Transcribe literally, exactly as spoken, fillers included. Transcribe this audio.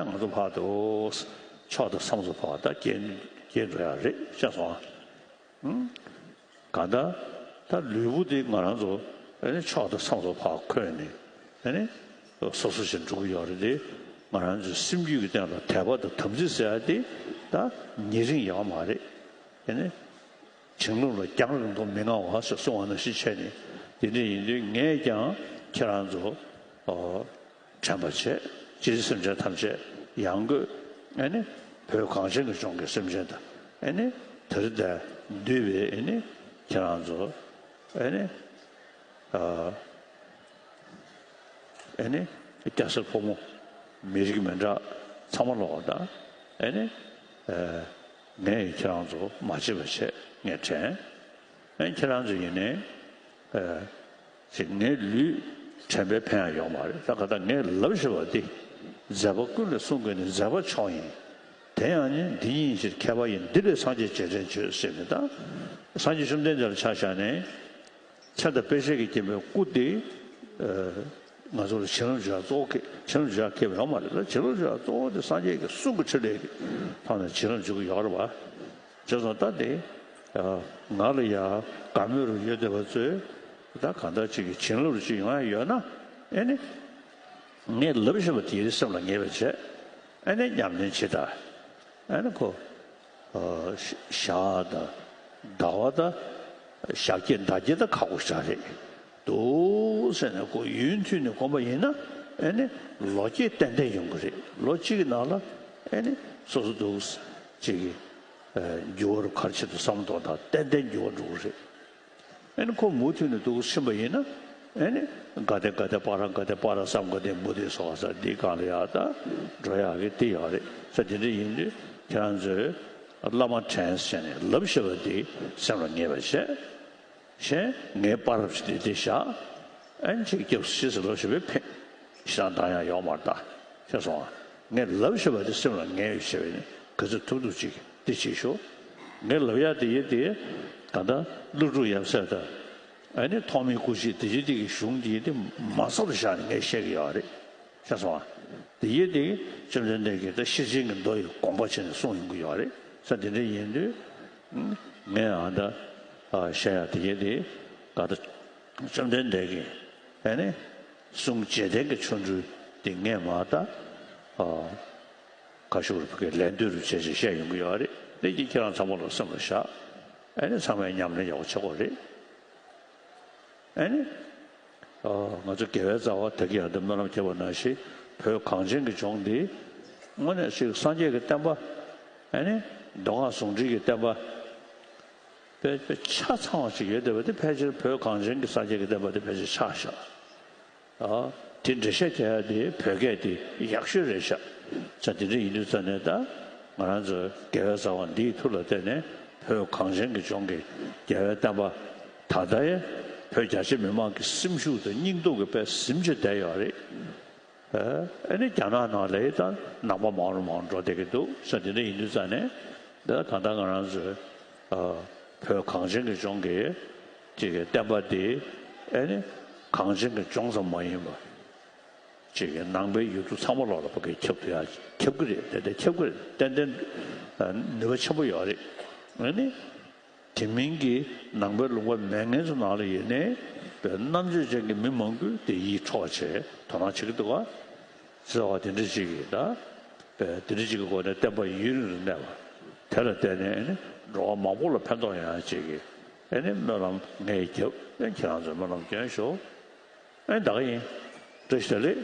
ང་ཚོ་ཕར་དུ་ཕྱོགས་དང་མཚམས་སུ་ཕར་ད་སྐྱེལ་སྐྱེལ་འགྲོ་ཡ་རེད་ཤེས་སོང་ཨ། གང་ལྟར་ད་ལུས་པོ་འདི་ང་རང་ཚོ་ཨ་ནི་ཕྱོགས་དང་མཚམས་སུ་ཕར་འཁོད་ནས་ཨ་ནི་སོ་སོ་ཞིག་འགྲོ་གི་ཡོད་རེད་དེ། ང་རང་ཚོའི་སེམས་རྒྱུད་ཀྱི་སྟེང་ལ་དད་པ་དང་དམ་ཚིག་ཟེར་ཡ་དེ་ད་ཉེ་རིང་ཡོད་མ་རེད། ཨ་ནི། བྱིང་རླུང་ལ་རྒྱང་རིང་དུ་མི་མངའ་བ་ཞེས་གསུངས་པ་ནང་བཞིན་བྱས་ནས། དེ་འདྲ་ཡིན་དུས་ངས་ཀྱང་ཁྱེད་རང་ཚོ་ཨོ་དྲན་པ་བྱས། སྤྱིར་སེམས་ཅན་ཐམས་ཅད་ཡང་སྒོས་ཨེ་ནི་བོད་གངས་ཅན་གྱི་ལྗོངས་ཀྱི་སེམས་ཅན་དང་ཨེ་ནི་དེར་བསྡད་འདུས་པའི་ཨེ་ནི་ཁྱེད་རང་ཚོ་ཨེ་ནི་ཨ། ཨེ་ནི། སྐྱ་སེར་ཕོ་མོ། མི་རིགས་མི་འདྲ་ཚང་མ་ལོག་དང་། ཨེ་ནི། ཨེ། ངས་ཁྱེད་རང་ཚོ་མ་བརྗེད་པ་བྱས་ངས་དྲན། ཨེ་ཁྱེད་རང་ཚོ་ཡིན་ནའི། ཨེ། ཅིག་ངའི་ལུས་དྲན་པས་ཕན་ཡང་ཡོང་མ་རེད། ད་ག་ད་ངས་ལབ་བཞིན་པ་འདི། མཛད་པ་ཀུན་ལས་གསུང་དགོས་ནི་མཛད་པ་མཆོག་ཡིན། དེ་ཡང་ནི་འདི་ཉིད་ཕྱིར་མཁས་པ་ཡིན། འདི་ལས་སངས་རྒྱས་རྗེས་དྲན་བྱོས་ཟེར་ནས་ད། སངས་རྒྱས་བཅོམ་ལྡན་འདས་ལ་ཆ་བཞག་ནས། མཚན་དང་དཔེ་བྱད་ཀྱིས་བརྒྱན་པའི་སྐུ་དེ། ཨ། ང་ཚོ་ལ་བྱིན་རླབས་འཇུག་ཡ་གཙོ་བོ་གལ་བྱིན་རླབས་འཇུག་ཡ་གལ་ཡོད་མ་རེད། ད་བྱིན་རླབས་འཇུག་ཡ་གཙོ་བོ་དེ་སངས་རྒྱས་ཀྱི་གསུང་གི་ཕྲིན་ལས་ཀྱི་ཐོག་ནས་བྱིན་རླབས་འཇུག་གི་ཡོད་རེད་བ། བྱས་ཙང་ད་དེ། ཨ། ང་ལ་ཡ་དགའ་མོས་རུ་ཡོད་བསྡད་པ་ཚོས་ད་གང་ལྟར་ཅིག་གི་བྱིན་རླབས་རུ་ཅིག་ཡོང་ཡ་ཡོད་ན་ཨེ་ནི། ངས་ལབ་བཞིན་པ་དེ་སེམས་ལ་ངེས་པ་བྱས། ཨེ་ནི་ཉམས་ལེན་བྱེད་ད། ཨེ་ནི་ཁོ། ཨ། ཞག་དང་ཟླ་བ་དང་ཞག་བརྒྱད་ཟླ་བརྒྱད་དང་ཁག་པོ་ཞིག་རེད་འདུག་ཟེར་ནས་ཁོ་ཡུན་མཐུད་ནས་སྒོམ་པ་ཡིན་ན་ཨེ་ནི་ལོ་བརྒྱད་ཏན་ཏན་ཡོང་གི་རེད། ལོ་གཅིག་གི་ནང་ལ་ཨེ་ནི་སོ་སོ་འདུག་ཅིག་གི་འགྱུར་བ་རུ་ག་རེ་བྱེད་འདུག་བསམ་བློ་གཏོང་དང་ཏན་ཏན་འགྱུར་བ་འགྲོ་གི་རེད། ཨེ་ནི་ཁོ་མུ་མཐུད་ནས་འདུག་ཕྱིན་པ་ཡིན་ན་ཨེ་ནི་ག་དེ་ག་དེ་པ་ར་ག་དེ་པ་ར་བསམ་ག་དེ་མུ་དེ་སོགས་ས་འདི་གང་ལ་ཡག་ད་འགྲོ་ཡག་གི་དེ་ཡོད་རེད་ས། དེ་འདྲ་ཡིན་དུས་ཁྱེད་རང་ཚོས་བླ་མ་དྲན་བྱས་ནས་ལབ་ཤེས་པ་དེ་སེམས་ལ་ངེས་པ་བྱས། གཞན་ངའི་པ་རབས་ཞིག་དེ་དེ་བཞག་ཨེ་ནི་ཅིག་སྐྱབས་སུ་མཆི་ཟེར་ལབ་ཤེས་པའི་ཕན་ཞེ་དྲག་འདང་ཡག་ཡོད་མ་རེད་ད། ཤེས་སོང་ཨ། ངས་ལབ་ཤེས་པ་དེ་སེམས་ལ་ངེས་ཡོད་བྱས་པས་ནི་ག་ཚོད་ཐུབ་ཐུབ་ཅིག་དེ་བྱེད་ཤོག་ངས་ལབ་ཡག་དེ་ཡིན་དེ་ད་ལྟ་ཀླུ་སྒྲུབ་ཡབ་སྲས་དང་། ཨ་ནི་ཐོགས་མེད་སྐུ་མཆེད་དེ་བཞིན་དེ་གི་གཞུང་དེ་ཡིན་དེ་མ་ཚར་བཞག་ནས་ངས་བཤད་ཀྱི་ཡོད་རེད། ཤེས་སོང་ཨ། དེ་ཡིན་དེ་བཅོམ་ལྡན་འདས་ཀྱིས་ད་ཤེར་ཕྱིན་གྱི་མདོ་ཡི་དགོངས་པ་བྱས་ནས་གསུངས་ཡོང་གི་ཡོད་རེད་ས། དེ་འདྲ་ཡིན་དུས་ངས་ཨ་ད་བཤད་ཡག་དེ་ཡིན་དེ་ག་ད་བཅོམ་ལྡན་འདས་ཀྱིས་ཨ་ནི་གསུང་རྗེས་དྲན་གྱི་ཆོ་འཕྲུལ་དེ་ངས་མ་ད། ཁ་ཤུགས་རུ་ཕ་གིའི་ལན་ཟློས་རུ་བྱས་བྱས་བཤད་ཡོང་གི་ཡོད་རེད། དེ་གྱིས་ཁྱེད་རང་ཚང་མ་ལ་སེམས་ལ་བཞག་ཨ་ནི་ཚང་མས་ཉམས་ལེན་ཡག་པོ་བྱེད་དགོས་རེད། ཨ་ནི། ཨ། ང་ཚོ་དགེ་བའི་རྩ་བ་ད་གིན་ཡང་འདི་སྨོན་ལམ་བརྒྱབ་པ་ནང་བཞིན་བོད་གངས་ཅན་གྱི་ལྗོངས་འདི་དངོས་གནས་ཅིག་སངས་རྒྱས་ཀྱི་བསྟན་པ། ཨ་ནི། མདོ་སྔགས་ཟུང་འབྲེལ་གྱི་བསྟན་པ། དཔེ་དཔེ་ཆ་ཚང་བ་ཞིག་ཡོད་བསྡད་པ་དེ་ཕལ་ཆེར་བོད་གངས་ཅན་གྱི་སངས་རྒྱས་ཀྱི་བསྟན་པ་དེ་ཕལ་ཆེར་ཆགས་བཞག་ཨ། དེ་འགྲེལ་བཤད་རྒྱག་ཡ་དེ་བོད་སྐད་དེ་ཡག་ཤོས་རེད་ཤག་ས། དེ་འདྲ་ཡིན་དུས་ཙ་ནས་ད་ང་རང་ཚོ་དགེ་བའི་རྩ་བ་འདིའི་མཐུ་ལ་བརྟེན་ནས་བོད་གངས་ཅན་གྱི་ལྗོངས་ཀྱི་རྒྱལ་བའི་བསྟན་པ་ད་ལྟ་ཡང་བོད་རྒྱ་ཆེ་མི་མང་གི་སེམས་ཤུགས་དང་སྙིང་སྟོབས་ཀྱི་དཔེ་ཟིན་ཆེ་བསྡད་ཡོད་རེད། ཨ་ནི་རྒྱ་ནག་ནང་ལ་ཡི་ད་ནང་པ་མང་རུ་མང་རུ་འགྲོ་བསྡད་ཀྱི་འདུག་ས། དེ་འདྲ་ཡིན་དུས་ཙ་ནས་ད་གང་ལྟར་ང་རང་ཚོའི་ཨ་བོད་གངས་ཅན་གྱི་ལྗོངས་ཀྱི་ཅིག་གི་བསྟན་པ་འདི་ཨ་ནི་གངས་ཅན་གྱི་ལྗོངས་ཙམ་མ་ཡིན་པ་ཅིག་གི་ནང་པའི་ཡུལ་གྲུ་ཚང་མ་ལོག་ལ་ཕ་གི་ཁྱབ་ཐུབ་ཡ་ཁྱབ་ཀྱི་རེད། ཏན་ཏན་ཁྱབ་ཀྱི་རེད། ཏན་ཏན་ནུས་པ་ཆེན་པོ་ཡོད་རེད། ཨ་ནི། དེ་མིན་གྱི་ནང་པའི་ལུང་པ་མེད་མཁན་ཚོ་ནང་ལ་ཡོད་ནའི་བོད་རྣམ་དཔྱོད་ཅན་གྱི་མི་མང་པོས་དེ་ཡིད་འཕྲོག་བྱས་དོ་སྣང་བྱེད་ཀྱི་འདུག་ག་ཟེར་བ་དེ་འདྲ་ཅིག་གིས་ད་བོད་དེ་འདྲ་ཅིག་གི་སྒོ་ནས་བསྟན་པ་ཡུན་རིང་དུ་གནས་པ་དེ་ལ་བརྟེན་ནས་ཨ་ནི་འགྲོ་བ་མང་པོ་ལ་ཕན་ཐོགས་ཡོང་ཡ་ཅིག་གི་ཨ་ནི་སྨོན་ལམ་ངས་བརྒྱབ། ཨ་ནི་ཁྱེད་རང་ཚོས་སྨོན་ལམ་སྐྱོན་ཤོག་ཨ་ནི་ད་ག་ཡིན། བཀྲ་ཤིས་བདེ་ལེགས།